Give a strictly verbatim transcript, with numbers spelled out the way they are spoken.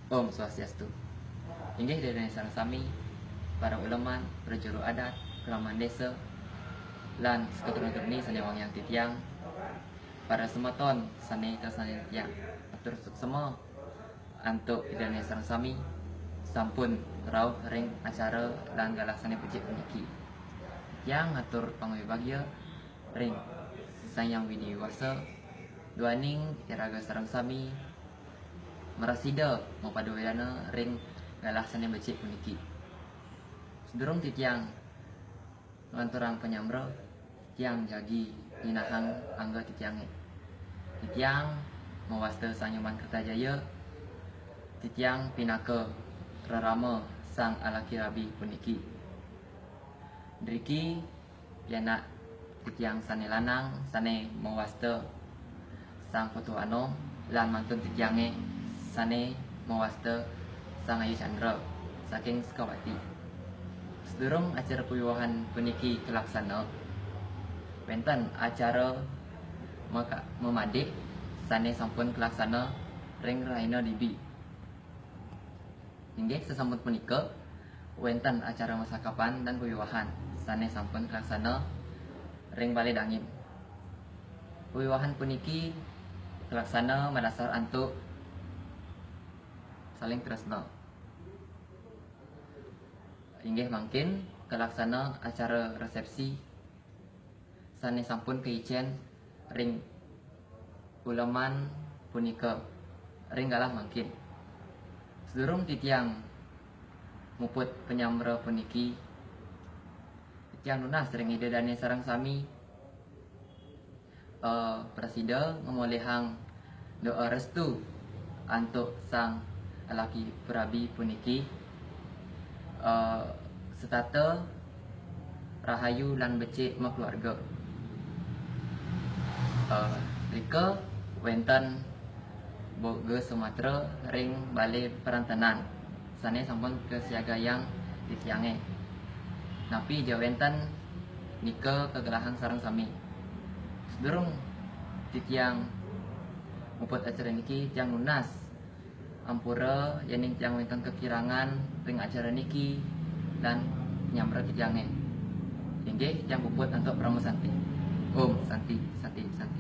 Om Swastiastu. Inggih Ida dané sareng sami, para uleman, prajuru adat, kraman désa, lan sakaturun-turuni sané wangiang titiang, para semeton sané tresnaning titiang. Atur suksma antuk Ida dané sareng sami sampun rauh ring acara lan galah sané becik puniki. Titiang atur pangwibagia ring Sang Hyang Widi Wasa, duaning iraga sareng sami mrasida mapadwedana ring galah sané becik puniki. Sadurung titiang nglanturang panyamra, titiang jagi nyinahang angga titiangé. Titiang mawasta Sang Nyoman Kertajaya, titiang pinaka rerama sang alaki rabi puniki. Driki pianak titiang sané lanang sané mawasta Sang Putu Anom lan mantun titiangé sané mawasta Sang Ayu Chandra saking Sukawati. Sadurung acara pawiwahan puniki kalaksana, wénten acara maka-, mamadik sané sampun kalaksana ring rahina Dibi. Inggih, sasampun punika, wénten acara masakapan lan pawiwahan sané sampun kalaksana ring Balé Dangin. Pawiwahan puniki kalaksana madasar antuk saling tresna. Inggih mangkin, kalaksana acara resepsi sané sampun kaicén ring uleman punika ring galah mangkin. Sadurung titiang muput panyamra puniki, titiang nunas ring Ida dané sareng sami, eh, prasida ngamolihang doa restu antuk sang alaki prabi puniki, eh, setata rahayu lan becik makaluarga. Eh, rika wénten boga sumatra ring Balé Perantenan sané sampun kasiagayang titiangé. Napi ja wénten nika kagelahang sareng sami. Sadurung titiang muput acara niki, titiang nunas ampura yéning titiang wénten kakirangan ring acara niki lan nyamra titiangé. Inggih, titiang puput antuk Parama Santi. Om Santi, Santi, Santi.